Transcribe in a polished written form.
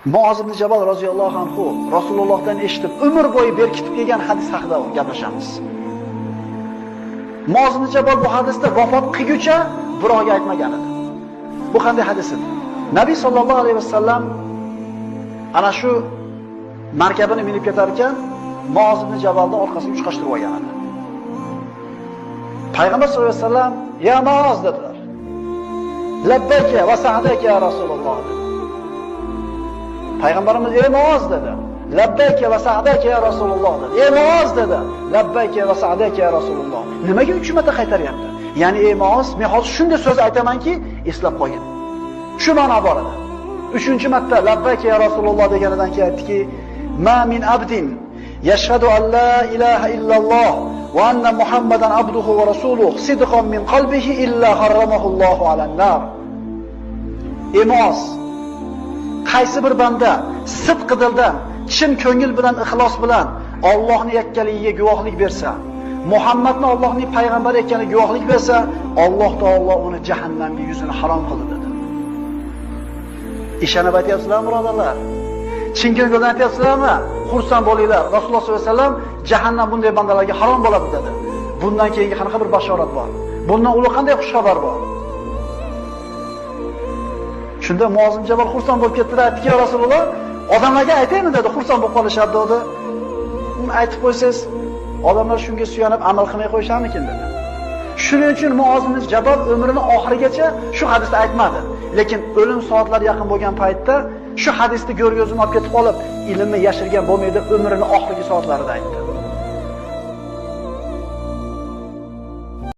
Muoz ibn Jabal roziyallohu anhu Rasulullohdan eshitib, umr bo'yi berkitib kelgan hadis haqida gaplashamiz. Muoz ibn Jabal bu hadisda vafot qilguncha birovga aytmagan edi. Bu qanday hadis edi? Nabiy sallallohu alayhi vasallam ana shu markabini minib ketar ekan, Muoz ibn Jabalni orqasiga uchqashtirib olgan edi. Payg'ambar sollallohu alayhi vasallam: "Ya Muoz" dedilar. "Labbayka va sa'daka ya Rasululloh" dedi. Payg'ambarimiz: "Ey Muoz" dedi. "Labbayka va sa'daka ya Rasululloh" dedi. "Ey Muoz" dedi. "Labbayka va sa'daka ya Rasululloh." Nimaga 3 marta qaytaryapti? Ya'ni ey Muoz, men hozir shunday so'z aytamanki, eslab qo'ying. Shu ma'no bor edi. 3-marta labbayka ya Rasululloh deganidan keyin aytdiki: "Ma min abdin yashhadu an la ilaha illalloh va anna Muhammadan abduhu va rasuluhu sidqan min qalbihi illa harramahu Allohu alan nar." Ey Muoz, qaysi bir banda sidq dildan, chin ko'ngil bilan, ixlos bilan Allohning yakkaligiga guvohlik bersa, Muhammadni Allohning payg'ambari ekaniga guvohlik bersa, Alloh taolo uni jahannamga yuzini harom qildi dedi. Ishonib aytyapsizlarmi, birodarlar? Chin ko'ngildan aytyapsizlarmi? Xursand bo'linglar. Rasululloh sollallohu alayhi vasallam jahannam bunday bandalarga harom bo'ladi dedi. Bundan keyingi qanaqa bir bashorat bor? Bundan ulug' qanday xushxabar bor? Shunda Muoz ibn Jabal xursand bo'lib ketdi-da, aytdiki: "Ya Rasululloh, odamlarga aytaymi?" dedi, xursand bo'lib qolishadi dedi. Aytib qo'ysangiz, odamlar shunga suyanib amal qilmay qo'yisharmikin dedi. Shuning uchun Muoz ibn Jabal umrini oxirigacha shu hadisni aytmadi. Lekin o'lim soatlari yaqin bo'lgan paytda shu hadisni go'rga o'zini olib ketib qolib, ilmni yashirgan bo'lmaydi, umrini oxirgi soatlarida aytdi.